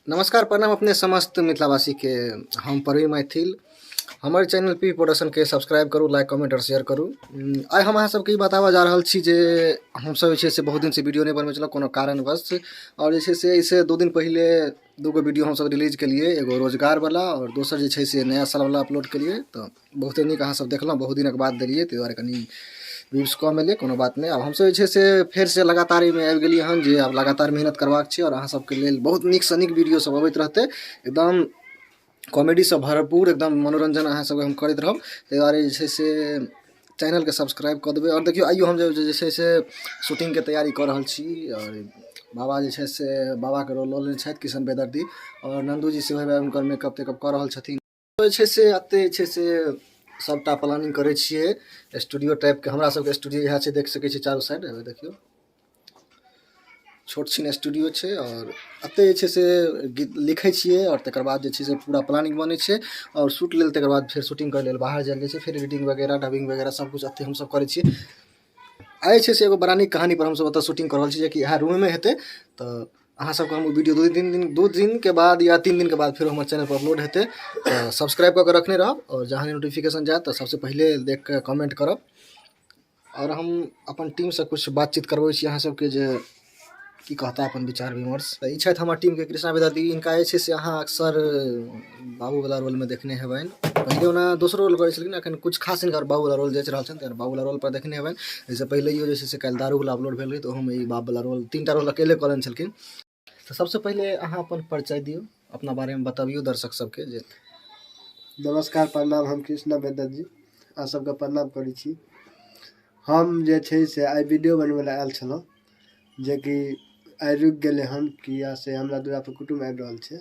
नमस्कार, प्रणाम अपने समस्त मिथिलावासीके। हम प्रवीण मैथिल। हमर चैनल पी प्रोडक्शनके सब्सक्राइब करू, लाइक, कमेंट आओर शेयर करू। आइ हम अहाँ सबके ई बताबऽ जा रहल छी जे हमसब जे छै से बहुत दिनसँ वीडियो नहि बनबै छलहुँ कोनो कारणवश। आओर जे छै से एहिसँ 2 दिन पहिले दूगो वीडियो हमसब रिलीज केलियै, एगो रोजगारवला आओर दोसर जे छै से नया सालवला अपलोड केलियै। तऽ बहुते नीक अहाँ सब देखलहुँ। बहुत दिनक बाद देलियै, ताहि दुआरे कनि व्यूज कम एलै। कोनो बात नहि। आब हमसब जे छै से फेरसँ लगातारीमे आबि गेलियै हन जे आब लगातार मेहनत करबाक छै आओर अहाँ सबके लेल बहुत नीकसँ नीक वीडियो सब अबैत रहतै, एकदम कॉमेडीसँ भरपूर, एकदम मनोरञ्जन अहाँ सबके हम करैत रहब। ताहि दुआरे जे छै से चैनलके सब्सक्राइब कऽ देबै। आओर देखियौ, आइयो हम जे छै से शूटिंगके तैयारी कऽ रहल छी आओर बाबा जे छै से बाबाके रोल लऽ लेने छथि, किशन बेदर्दी, आओर नन्दू जी सेहो हुनकर मेकअप तेकअप कऽ रहल छथिन। जे छै से एते जे छै से सबटा प्लानिंग करै छियै। स्टूडियो टाइपके हमरा सबके स्टूडियो इएह छै। देख सकै छियै चारू साइड, देखियौ, छोट छिन स्टूडियो छै। आओर एतय जे छै से गीत लिखै छियै आओर तकर बाद जे छै से पूरा प्लानिंग बनै छै आओर शूट लेल तकर बाद फेर शूटिंग करै लेल बाहर जायल जाइ छै। फेर एडिटिंग वगैरह, डबिंग वगैरह सब किछु एतय हमसब करै छियै। आइ जे छै से एगो बड़ा नीक कहानी पर हमसब एतय शूटिंग कऽ रहल छी, जेकि इएह रूममे हेतै। तऽ अहाँ सबके हम ओ वीडियो 2 दिन 2 दिनके बाद या 3 दिनके बाद फेर हमर चैनल पर अपलोड हेतै। तऽ सब्सक्राइब कऽ के रखने रहब आओर जहाँ नोटिफिकेशन जायत तऽ सबसँ पहिले देख कऽ कमेंट करब। आओर हम अपन टीमसँ किछु बातचीत करबै छी अहाँ सबके जे की कहता अपन विचार विमर्श। तऽ ई छथि हमर टीमके कृष्णा विद्यार्थी। हिनका जे छै से अहाँ अक्सर बाबूवला रोलमे देखने हेबनि। पहिले ओना दोसरो रोल करै छलखिन, एखन किछु खास हिनकर बाबूवला रोल जचि रहल छनि, तऽ बाबूवला रोल पर देखने हेबनि। एहिसँ पहिलैयो जे छै से काल्हि दारूवला अपलोड भेल रहै, तऽ ओहोमे ई बापवला रोल, तीन टा रोल अकेले कऽ लेने छलखिन। तऽ सबसँ पहिले अहाँ अपन परिचय दियौ, अपना बारेमे बतबियौ दर्शक सबके जे नमस्कार, प्रणाम। हम कृष्णा बेदर जी, अहाँ सबके प्रणाम करै छी। हम जे छै से आइ वीडियो बनबै लए आयल छलहुँ, जेकि आइ रुकि गेलै हन, किया से हमरा दुरापर कुटुम्ब आबि रहल छै।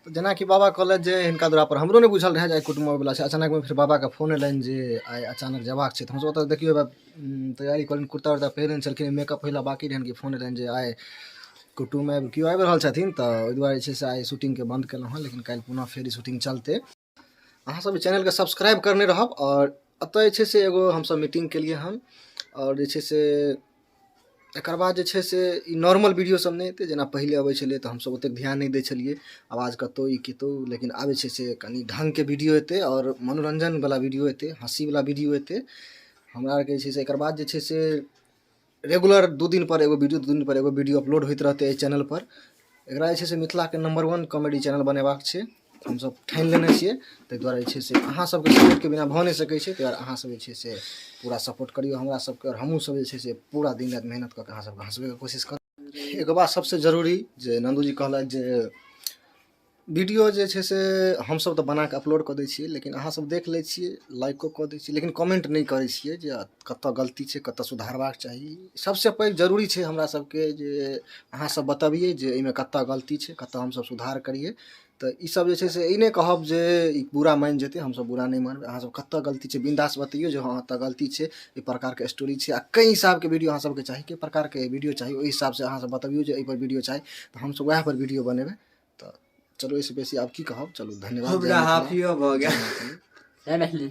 तऽ जेनाकि बाबा कहलथि जे हिनका दुरापर, हमरो नहि बुझल रहए जे आइ कुटुम्ब अबैवला छै। अचानकमे फेर बाबाके फोन एलनि जे आइ अचानक जेबाक छै। तऽ हमसब ओतऽ देखियौ तैयारी कऽ कुर्ता उर्ता पहिरने छलखिन, मेकअप होइला बाँकी रहनि कि फोन एलनि जे आइ कुटुम्ब आबि केओ आबि रहल छथिन। तऽ ओहि दुआरे जे छै से आइ शूटिंगके बन्द केलहुँ हँ, लेकिन काल्हि पुनः फेर ई शूटिंग चलतै। अहाँ सब चैनलके सब्सक्राइब करने रहब। आओर एतऽ जे छै से एगो हमसब मीटिंग केलियै हन। आओर जे छै से एकर बाद जे छै से ई नॉर्मल वीडियो सब नहि एतै, जेना पहिले अबै छलै तऽ हमसब ओतेक ध्यान नहि दै छलियै, आवाज कतौ, ई कतौ। लेकिन आब जे छै से कनि ढङ्गके वीडियो एतै आओर मनोरञ्जनवला वीडियो एतै, हँसीवला वीडियो एतै। हमरा आरके जे छै से एकर बाद जे छै से रेगुलर 2 दिन पर एगो वीडियो, 2 दिन पर एगो वीडियो अपलोड होइत रहतै एहि चैनल पर। एकरा जे छै से मिथिलाके नंबर 1 कॉमेडी चैनल बनेबाक छै, हमसब ठानि लेने छियै। ताहि दुआरे जे छै से अहाँ सबके सपोर्टके बिना भऽ नहि सकै छै। ताहि दुआरे अहाँ सब जे छै से पूरा सपोर्ट करियौ हमरा सबके आओर हमहूँ सब जे छै से पूरा दिन राति मेहनत कऽ के अहाँ सबके हँसबैके कोशिश करब। एगो बात सबसँ जरूरी जे नन्दूजी कहलथि जे वीडियो जे छै से हमसब तऽ बना कऽ अपलोड कऽ दै छियै, लेकिन अहाँ सब देख लै छियै, लाइको कऽ दै छियै, लेकिन कमेंट नहि करै छियै जे कतऽ गलती छै, कतऽ सुधारबाक चाही। सबसँ पैघ जरूरी छै हमरा सबके जे अहाँ सब बतबियै जे एहिमे कतऽ गलती छै, कतऽ हमसब सुधार करियै। तऽ ई सब जे छै से ई नहि कहब जे ई बुरा मानि जेतै। हमसब बुरा नहि मानबै। अहाँ सब कतऽ गलती छै बिंदास बतैयौ जे हँ, एतऽ गलती छै, एहि प्रकारके स्टोरी छै आ कई हिसाबके वीडियो अहाँ सबके चाही, कई प्रकारके वीडियो चाही, ओहि हिसाबसँ अहाँ सब बतबियौ जे एहिपर वीडियो चाही, तऽ हमसब वएह पर वीडियो बनेबै। तऽ चलू, एहिसँ बेसी आब की कहब? चलू, धन्यवाद, जय हमरा मिथिला, हाफियो भऽ जय गेल। मैथिली। जय मैथिली।